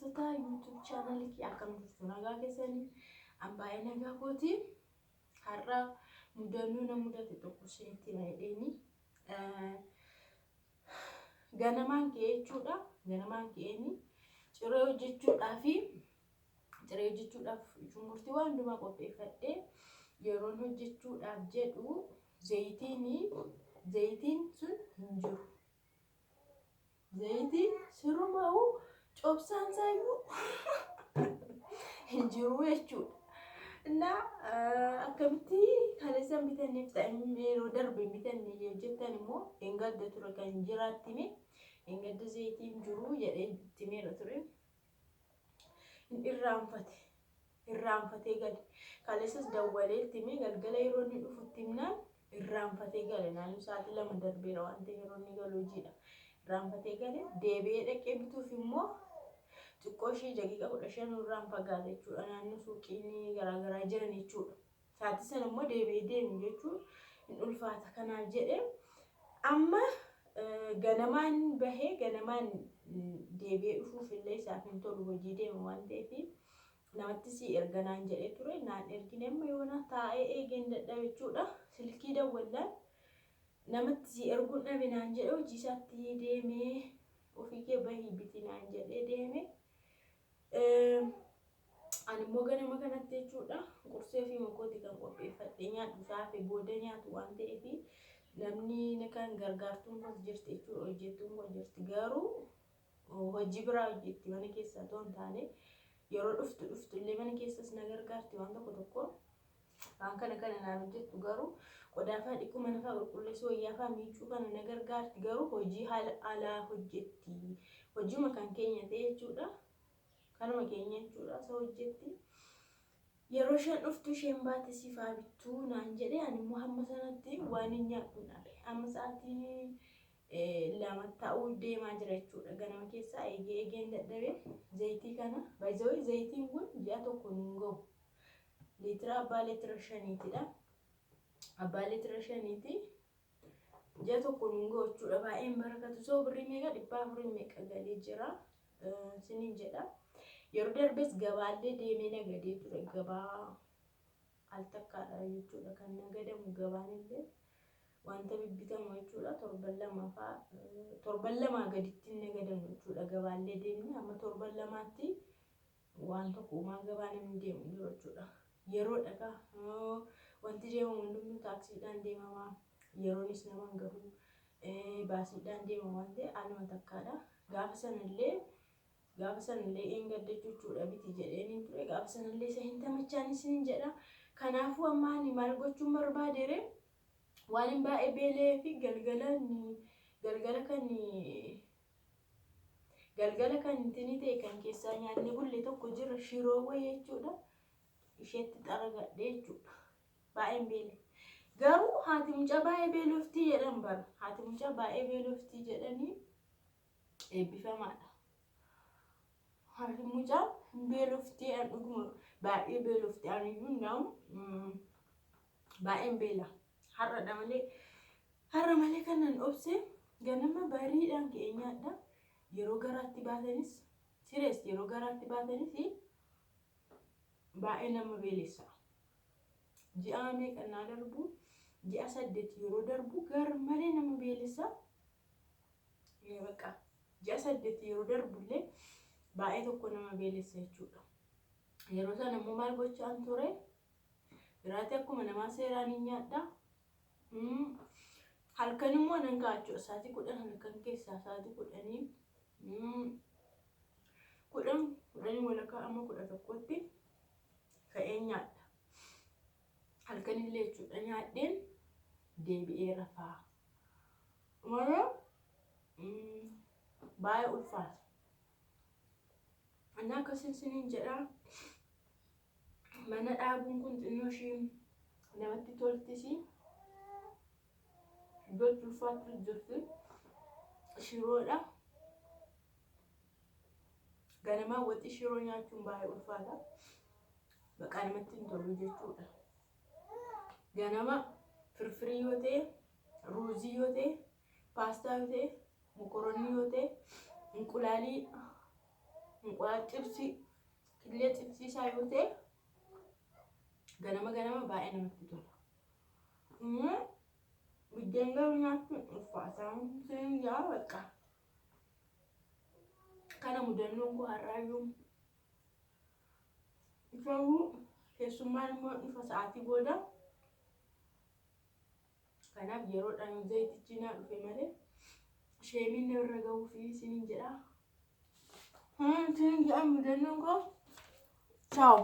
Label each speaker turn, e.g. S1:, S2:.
S1: Hordoftoota YouTube chaanalii kiyya, akkam jirtu? Nagaa keessanii? An baay'ee nagaa kooti. Har'a mudannoo na mudate tokko isinitti hima jedheeni. Ganamaan ka'ee jechuudha. Ganamaan ka'eeni ciree hojjechuudhaafi ciree hojjechuudhaaf shunkurtii waan hundumaa qopheeffadhee yeroon hojjechuudhaaf jedhu zayitiin sun hin jiru. Zayitiin sirumaa'u cobsaan isaayyuu hin jiru jechuudha. Innaa akkamitti kaleessa hin bitanneef ta'e, yeroo darbe hin bitanne jettan immoo, engadda ture kan jiraattime, engadda zayitiin jiru jedhee ittimeera ture. Hin irraanfate. Irraanfatee gale. Kaleessas dawwalee ittime, galgala yeroo inni dhufu itti himnaan irraanfatee gale. Naannoo sa'aatii 2 darbeera waan ta'eef yeroo inni galu hojiidha. Irraanfatee gale. Deebi'ee dhaqee bituuf immoo xiqqoo ishee daqiiqa 15 irraan fagaata jechuudha. Naannoo suuqiin garaagaraa jiran jechuudha. Sa'aatii sana immoo deebi'ee deemu jechuun hin ulfaata. Kanaaf jedhee amma ganamaan bahee ganamaan deebi'ee dhufuuf illee isaaf hin tolu, hojii deema waan ta'eef, namatti si erga naan jedhee ture, naan ergine. Amma yoona taa'ee eegeen dadhabe jechuudha. Silkii dawwallaan namatti si erguun dhabe naan jedhee, hojii isaatti deemee, ofii kee bahii biti naan jedhee deeme. Ani immoo ganama kanatti jechuudha qursee fi makooti kan qopheeffadhee nyaadhu saafe booda nyaatu waan ta'eef, namni kan gargaartuun koos jirti jechuudha, hojjettuun koo jirti, garuu hojii biraa hojjetti, mana keessaa otoo hin taane. Yeroo dhuftu dhuftu illee mana keessas na gargaarti, waan tokko tokko waan kana kana naan hojjettu, garuu qodaa fa'aa dhiquu, mana fa'aa qulqulleessuu, wayyaa fa'aa miicuu kana na gargaarti, garuu hojii haala alaa hojjetti, hojiima kan keenya ta'e jechuudha, kanuma keenya jechuudha, isa hojjetti. Yeroo isheen dhuftu isheen baate siif haa bittuu naan jedhe. Ani immoo hamma sanatti waan hin nyaadhu dhabe. Amma sa'aatii 2 ta'uu deemaa jira jechuudha. Ganama keessaa eegee eegeen dadhabe zayitii kana. Baay'ee zayitiin kun ji'a tokko nuun gahu. Liitira abbaa liitira 5tiidha. Abbaa liitira 5ti. Ji'a tokko nuun gahu jechuudha. Baay'een barakatu. Soo birrii meeqa, 400 meeqa galee jira. Siniin jedha. Yeroo darbes gabaallee deemee nagadee ture. Gabaa al takkaadha jechuudha kan nagadamu, gabaan illee wanta bibbitamu jechuudha. Torban 2 fa'aa, torban 2 gaditti hin nagadamu jechuudha. Gabaallee deemne amma torban 2tti waan tokko uumaa gabaa namni deemu jiru jechuudha. Yeroo dhagaa wanti deemamu hundumtuu taaksiidhaan deemamaa, yeroonis nama hin gahu, baasiidhaan deema waan ta'e aluma takkaadha. Gaafa sanallee eengadda jechuudha biti jedheen ture. Gaafa sanallee isa hin tamachaan isiniin jedha. Kanaafuu amma ani maal gochuun barbaadere? Waan hin baay'ee beela'ee fi galgala kan intini ta'e kan keessaa nyaanni bulle tokko jira, shiroo wayii jechuudha. Isheetti xaragadhe jechuudha. Baay'een beele. Garuu haati mucaa baay'ee beeloftii jedhan bara. Haati mucaa baay'ee beeloftii jedhanii eebbifamaadha. Haati mucaa beeloftii, an dhuguma baay'ee beeloftii, ani iyyuu ndaa'u baay'een beela. Har'adha malee, har'a malee kanan obse, ganama bariidhaan ka'ee nyaadha. Yeroo garaatti baatanis sirees, yeroo garaatti baatanis baay'ee nama beelessa. Ji'a meeqannaa darbu, ji'a 8 yeroo darbu gar malee nama beelessa. Bakka ji'a 8 yeroo darbullee baay'ee tokko nama beelessa jechuudha. Yeroo sana immoo maal gochaan ture? Biraatti akkuma namaa seeraan hin nyaadha. Halkan immoo nan ka'a jechuudha. Sa'aatii 10, halkan keessaa sa'aatii 10, 10, 10:30 amma 11tti ka'ee nyaadha. Halkanillee jechuudha, nyaadheen deebi'ee rafaa. Malee baay'ee ulfaata. Inni akkasiin isiniin jedhaa, mana dhaabuun kun xinnoo ishii namatti toltisi. Iddootti ulfaattu jirti. Shiroodha. Ganamaa waxii shiroo nyaachuun baay'ee ulfaata. Baqaa namatti hin tolu jechuudha. Ganama firfirii yoo ta'e, ruuzii yoo ta'e, paastaa yoo ta'e, mokoronii yoo ta'e, inqulaalii Inqulaal xibsii, killee xibsii isaa yoo ta'e ganama ganama baay'ee namatti tola. Biddeen garuu nyaachuun ulfaataa yaa bakka. Kana mudannoon koo har'aayyuu. Garuu keessummaan immoo dhufa sa'aatii booda. Kanaaf yeroodhaan zayitichi naa dhufe malee sheemiin na irra gahuu fi isiniin jedha. Isiniin jedha mudannoon koo. Ciao.